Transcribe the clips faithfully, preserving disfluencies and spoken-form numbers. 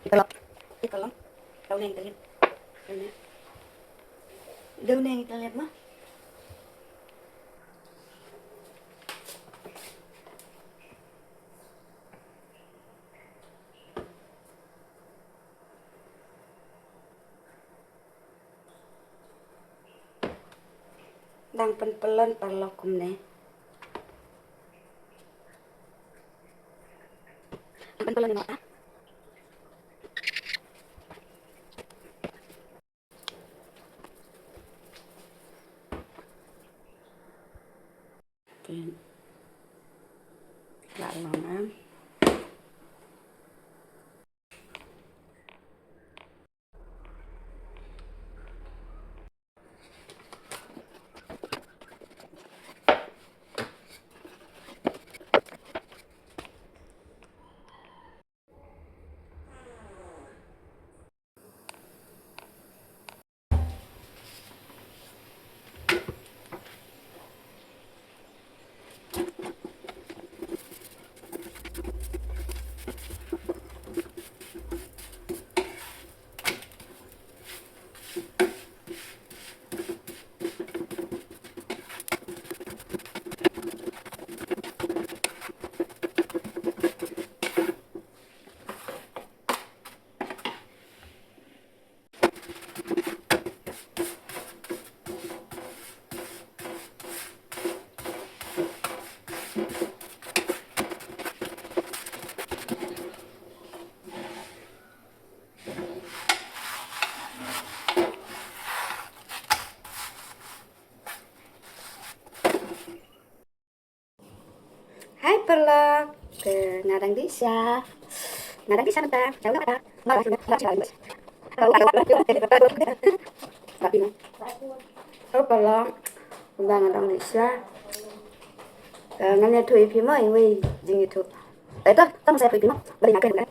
Ito lang. Ito lang. Ito lang yung talim. Ito lang yung talim mo. Dang pynpylon paralok kumne. Pynpylon ïa nga. Pyn-, la long em. Hai paralok, te nga dang dih sha. Nga dang dih sha mynta. Jauh mynta. Nga dang dih sha. Hai paralok, kumba nga dang dih sha. Te ngan ïathuh ïa phi mo iwei jingïathuh. Eh to, tang sa ïathuh ïa phi mo. Bali nga kren.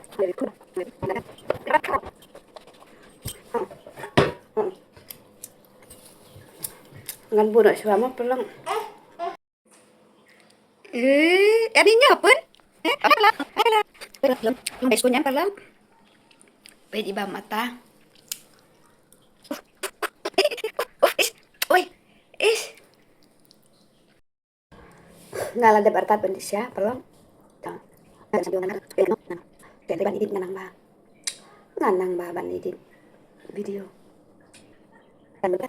Ngan buh noh shuwa mo paralok. Eh, ani nyo pun? Eh, ala, ala. Pun, pun, pun, pun, pun. Peit i bam mata. Oi, ish. Nga la dep artat ban dih sha paralok. Nga dep ban edit, nga nang ba. Nga nang ba ban edit video. Kan ba.